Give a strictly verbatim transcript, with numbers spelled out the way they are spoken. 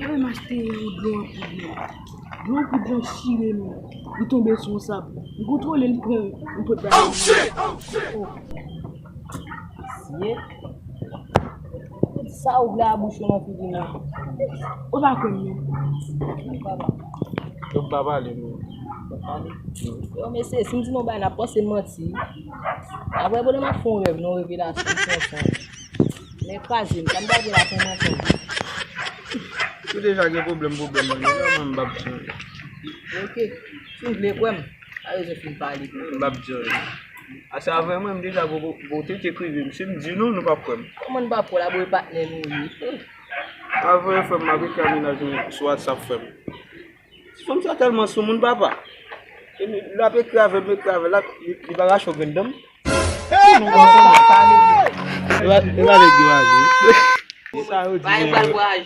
Mwen m achte yon dlo an poud non. Dlo an poud lan chire m. Li tonbe sou yon sab. M kontwole l, m pran, m pot bay li. Oh. Mesye. Sa ou vle a bouch ou nan figi mwen. Ou pa kwè m non. Ou pa pale non. Yo mesye, si m di nou bagay n ap panse m manti. Apre bonè m ap fè yon rèv, yon revelasyon, m fè yon sonj. Men kraze m, sa m ta vle la fè m ansanm. Ou deja gen pwoblèm, pwoblèm mwen, men mwen m p ap di anyen. Ok, si w vle kwè m, pa bezwen fin pale pou mwen. M p ap di anyen. Asa vrèman m deja bo- bo- bote te krive m. Si m di nou, nou p ap kwè m. Kòman n pa kwè la, boy patnè nou ye? Avè frè m, m ap ekri a mennaj mwen sou WhatsApp frè m. Fanm sa tèlman soumoun papa. E li l ap ekri avè m, ekri avè l, l ap- li li pa rache yon grenn dan m. Li pa li pa nèg yo aji. Sa yo di Bay nèg yo. Bal vwaj.